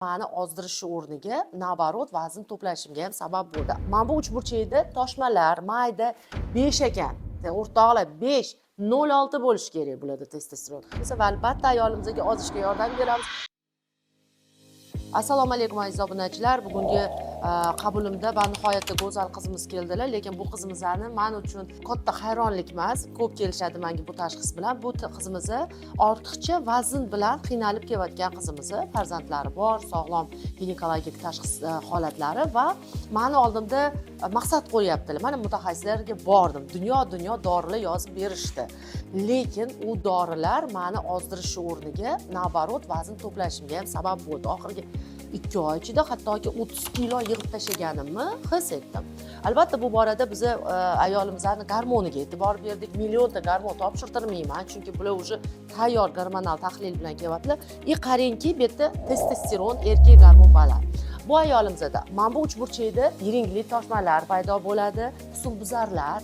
Mani ozdirishi o'rniga, наоборот, vazn to'plashimga ham sabab bo'ldi. Mana bu uchburchakda toshmalar mayda, 5 ekan, o'rtoqlar, 5,06 bo'lishi kerak bularda testosteron. Va albatta ayolimizga ozishga yordam beramiz. Assalomu alaykum, aziz obunachilar! Bugungi qabulimda va nihoyatda go'zal qizimiz keldilar, lekin bu qizimizni man uchun katta hayronlik emas, ko'p kelishadi manga bu tashxis bilan. Bu qizimizni ortiqcha vazn bilan qiynalib kelayotgan qizimizni farzandlari bor, sog'lom ginekologik tashxis holatlari va mani oldimda maqsad qo'yyaptilar: "Mana, mutaxassislarga bordim, dunyo dunyo dorilar yozib berishdi, lekin u dorilar mani ozdirishi o'rniga, наоборот, vazn to'plashimga ham sabab bo'ldi. Oxirgi 2 oy ichida hattoki 30 kilo yig'ib tashlaganimni his etdim." Albatta, bu borada biza ayolimizni gormoniga e'tibor berdik. Millionta gormon topshirtirmayman, chunki bular уже tayyor gormonal tahlil bilan kelyaptilar. И qarangki, bu yerda testosteron, erkak gormon baland. Bu ayolimizda mana bu uchburchakda yiringli toshmalar paydo bo'ladi, husnbuzarlar,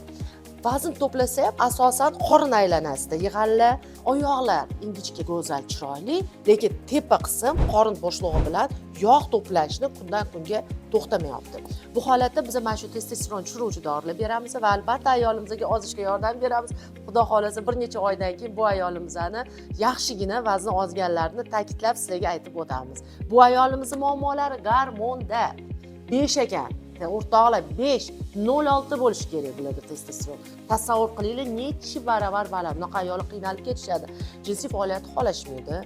vazn to'plasa ham, asosan qorin aylanasida yig'anlar, oyoqlar ingichka, go'zal, chiroyli, lekin tepa qism, qorin bo'shlig'i bilan yog' to'plashni kundan kunga to'xtamayapti. Bu holatda biz mana shu testosteron tushiruvchi dorilar beramiz va albatta ayolimizga ozishga yordam beramiz. Xudo xohlasa, bir necha oydan keyin bu ayolimizni yaxshigina vazni ozganlarini ta'kidlab sizlarga aytib o'tamiz. Bu ayolimizni muammolari gormonda, 5 ekan, o'rtoqlar, 5,06 bo'lishi kerak bularda testosteron. Tasavvur qilinglar, nechi baravar baland. Bunaqa ayollar qiynalib ketishadi, jinsiy faoliyatni xohlashmaydi,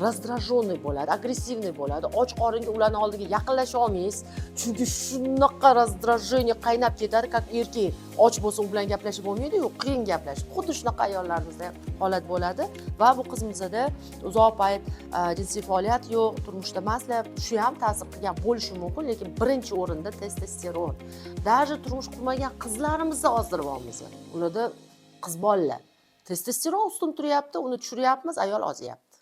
раздраженный bo'ladi, агрессивный bo'ladi. Och qoringa ularni oldiga yaqinlasha olmaysiz, chunki shunaqa раздражение, qaynab ketadi, как erkak och bo'lsa, u bilan gaplashib bo'lmaydiyu, qiyin gaplashib. Xuddi shunaqa ayollarimizda ham holat bo'ladi. Va bu qizimizda uzoq payt jinsiy faoliyat yo'q, turmushda emaslar, shu ham ta'sir qilgan bo'lishi mumkin, lekin birinchi o'rinda testosteron. Даже turmush qurmagan qizlarimizni ozdiryapmiz, ularda, qiz bolalar, testosteron ustun turyapti, uni tushiryapmiz, ayol ozyapti.